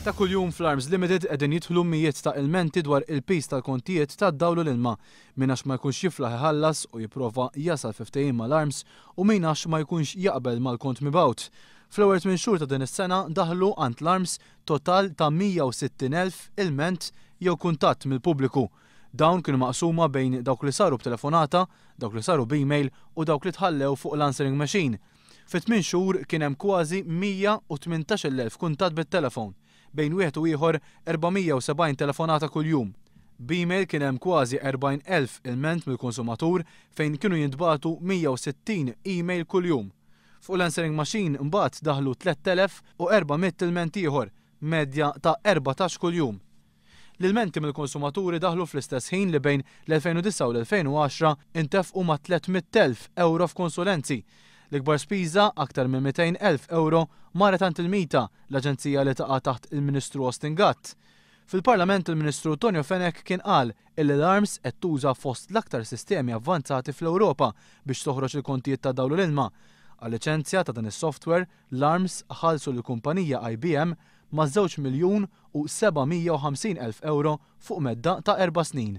Ta' kuljum fl-Arms Limited qegħdin jidħlu mijiet ta' ilmenti dwar il-piż tal-kontijiet tad-dawl u l-ilma. Min għax ma jkunx jiflaħ iħallas u jipprova jasal fi ftehim mal-Arms u min għax ma jkunx jaqbel mal-kont mibgħut. Fl-ewwel tmien xhur ta' din is-sena daħlu għand l-Arms total ta' 160,000 ilment jew kuntatt mill-pubbliku. Dawn kienu maqsuma bejn dawk li saru b'telefonata, dawk li saru b'email u dawk li tħallew fuq l-answering machine. Fi tmien xhur kien hemm kważi 118,000 kuntatt bit-telefon, bejn wieħed u ieħor 470 telefonata kuljum. B'email kien hemm kważi 40,000 ilment mill-konsumatur fejn kienu jintbagħtu 160 email kuljum. Fuq l-answering machine imbagħad daħlu 3,400 ilment ieħor, medja ta' 14 kuljum. L-ilmenti mill-konsumaturi daħlu fl-istess ħin li bejn l-2009 u l-2010 intefqu mat-300,000 ewro f'konsulenzi. L-ikbar spiża, aktar minn 200,000 ewro, marret għand il-MITA, l-aġenzija li taqa' taħt il-Ministru Austin Gatt. Fil-Parlament il-Ministru Tonio Fenech kien qal illi l-ARMS qed tuża fost l-aktar sistemi avvanzati fl-Ewropa biex toħroġ il-kontijiet tad-dawl u l-ilma. Għal-liċenzja ta' dan is-software, l-ARMS ħallsu lill-kumpanija IBM ma' żewġ miljun u 750,000 ewro fuq medda ta' erba' snin.